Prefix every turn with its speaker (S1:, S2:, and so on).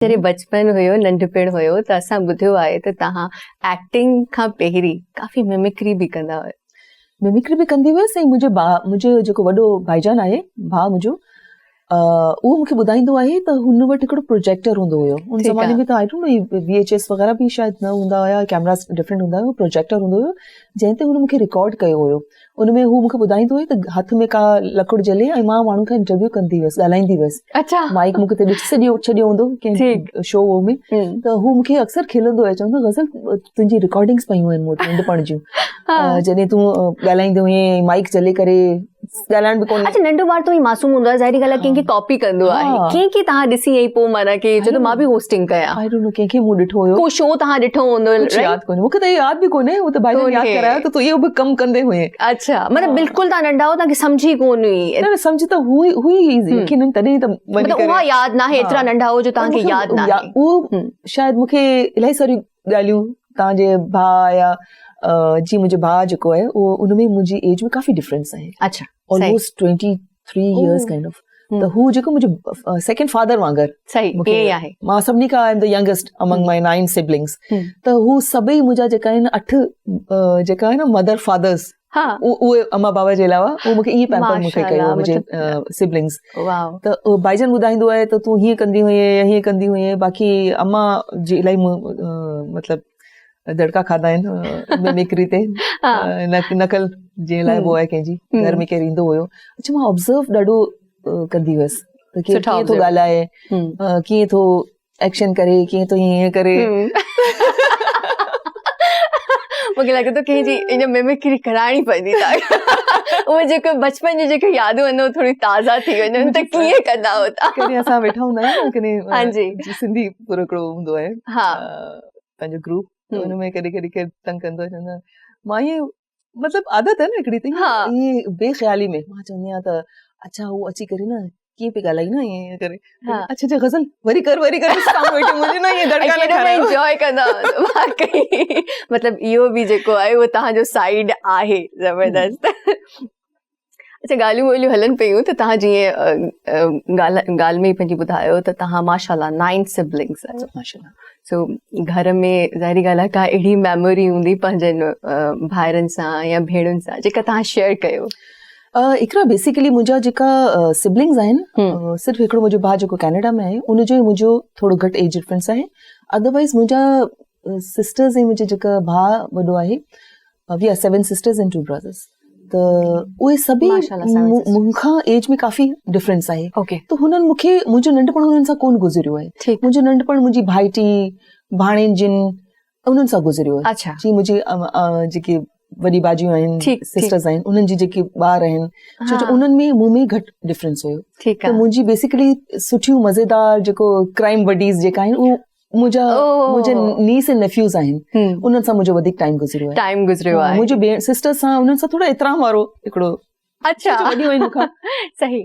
S1: جڏهن بچپن هيو ننڍپڻ هيو ته اسان ٻڌيو آهي ته توهان ايڪٽنگ کان پهرين ڪافي ممڪري به ڪندا هيو.
S2: ممڪري به ڪندي هيس ۽ منهنجو ڀاء منهنجو جيڪو وڏو ڀائيجان آهي ڀاء منهنجو اهو مونکي ٻڌائيندو آهي ته هن وٽ هڪڙو پروجيڪٽر هوندو هيو ان زماني ۾ ته I don't know V H S وغيره به شايد نه هوندا هيا ڪيمراز ڊفرنٽ هوندا هيا پروجيڪٽر هوندو هيو جنهن تي هن مونکي رڪارڊ ڪيو هيو ان ۾ هو مونکي ٻڌائيندو هيو ته هٿ ۾ ڪا لڪڙ جهلي ۽ مان ماڻهن کان انٽرويو ڪندي هيس ڳالهائيندي هيس
S1: اڇا
S2: مائڪ مونکي تڏهن سڄو ڇڏيو هوندو ڪنهن شو وو ۾ ته هو مونکي اڪثر کلندو هيو چوندو غزل تنهنجي رڪارڊنگس پيون آهن مون وٽ ننڍپڻ جون جڏهن تون ڳالهائيندي هئين مائڪ جهلي ڪري ڳالهائڻ به ڪونه
S1: اڇا ننڍو ٻار ته معصوم هوندو آهي ظاهري ڳالهه آهي ڪنهن کي ڪاپي ڪندو آهي ڪنهن کي توهان ڏسي ۽ پوء معنيٰ ڪي چوندو مان به هوسٽنگ ڪيان
S2: I don't know ڪنهن کي مون ڏٺو هيو
S1: ڪو شو توهان ڏٺو هوندو
S2: ڪجهه ياد ڪونهي مونکي ته ياد به ڪونهي هو ته ڀائي جان ياد ڪرايو ته تون اهو به ڪم ڪندي هئين
S1: اڇا معنيٰ بلڪل توهان ننڍا هو توهان کي سمجهه ئي ڪونه هئي
S2: نه سمجهه ته هئي هئي يقينن تڏهن ته
S1: مطلب اها ياد ناهي ايترا ننڍا هو جو توهان کي ياد ناهي
S2: اهو شايد مونکي الاهي ساريون ڳالهيون توهان جي ڀاء يا جي منهنجو ڀاء جيڪو آهي اهو ان ۾ منهنجي ايج ۾ ڪافي ڊفرنس آهي
S1: اڇا
S2: آلموسٽ 23 ايئرز ڪائنڊ آف ته هو جيڪو منهنجو سيڪنڊ فادر وانگر
S1: صحيح ائين ئي آهي
S2: مان سڀني کان I am the youngest among my 9 siblings ته هو سڀئي منهنجا جيڪا آهن اٺ جيڪا آهن مدر فادرز
S1: ها
S2: اهي اما بابا جي علاوه اهو مونکي ائين پيمپر مونکي ڪيو منهنجي سبلنگس ته ڀائيجان ٻڌائيندو آهي ته تون هيئن ڪندي هئين يا هيئن ڪندي هئين باقي اما جي الاهي مطلب دڙڪا کاڌا آهن ممڪري تي نقل جنهن لاء هو آهي ڪنهن جي گهر ۾ ڪير ايندو هيو اڇا مان آبزرو ڏاڍو ڪندي هيس ته ڪير ڪيئن ٿو ڳالهائي ڪيئن ٿو ايڪشن ڪري ڪيئن ٿو هيئن ڪري
S1: مونکي لڳي ٿو ڪنهن جي ان ممڪري ڪرائڻي پوندي اهي جيڪو بچپن جون جيڪي يادون آهن اهي ٿوري تازا ٿي وڃن ته ڪيئن ڪندا هو
S2: تان ڪڏهن اسان ويٺا هوندا آهيون نه ڪڏهن سنڌي پورو هڪڙو هوندو آهي
S1: ها
S2: پنهنجو گروپ ان ۾ ڪڏهن ڪڏهن ڪير تنگ ڪندو آهي چوندو آهي مان ائين مطلب عادت آهي نه هڪڙي ته ائين بي خيالي ۾ مان چوندي آهيان ته اڇا هو اچي ڪري نه ڪيئن پئي ڳالهائي نه ائين ڪري اڇا اڇا غزل وري ڪر وري ڪر سامهون ويٺي منهنجي نه ائين دڙڪا نه کارايو
S1: انجوائي ڪندا واقعي مطلب اهو به جيڪو آهي اهو توهان جو سائيڊ آهي زبردست اڇا ڳالهيون ٻولهيون هلن پيون ته توهان جيئن ڳالهه ڳالهه ۾ پنهنجي ٻڌايو ته توهان ماشاء الله نائن سبلنگس آهيو
S2: ماشاء الله
S1: سو گهر ۾ ظاهري ڳالهه آهي ڪا اهڙي ميموري هوندي پنهنجن ڀائرن سان يا ڀيڻن سان جيڪا توهان شيئر ڪيو
S2: اقرا بيسيڪلي منهنجا جيڪا سبلنگس آهن صرف هڪڙو منهنجو ڀاء جيڪو ڪينيڊا ۾ آهي ان جو منهنجو ٿورو گهٽ ايج ڊفرنس آهي ادروائز منهنجا سسٽرز ۽ منهنجو جيڪا ڀاء وڏو آهي we are 7 sisters and 2 brothers ته اهي سڀئي مون کان ايج ۾ ڪافي ڊفرنس آهي ته هنن مون کي منهنجو ننڍپڻ هنن سان ڪونه گذريو آهي منهنجو ننڍپڻ منهنجي ڀائٽي ڀاڻيجن انهن سان گذريو
S1: آهي
S2: جي منهنجي جيڪي وڏي باجيون آهن سسٽرز آهن انهن جي جيڪي ٻار آهن ڇو جو انهن ۾ مون ۾ گهٽ ڊفرنس هيو ته منهنجي بيسيڪلي سٺيون مزيدار جيڪو ڪرائم بڊيز جيڪا آهن اهو منهنجا منهنجا نيس ۽ نيفيوز آهن انهن سان منهنجو وڌيڪ ٽائيم گذريو آهي
S1: ٽائيم گذريو آهي
S2: منهنجو ڀيڻ سسٽر سان انهن سان ٿورو احترام وارو هڪڙو
S1: اڇا
S2: وڏيون آهن مون کان
S1: صحيح.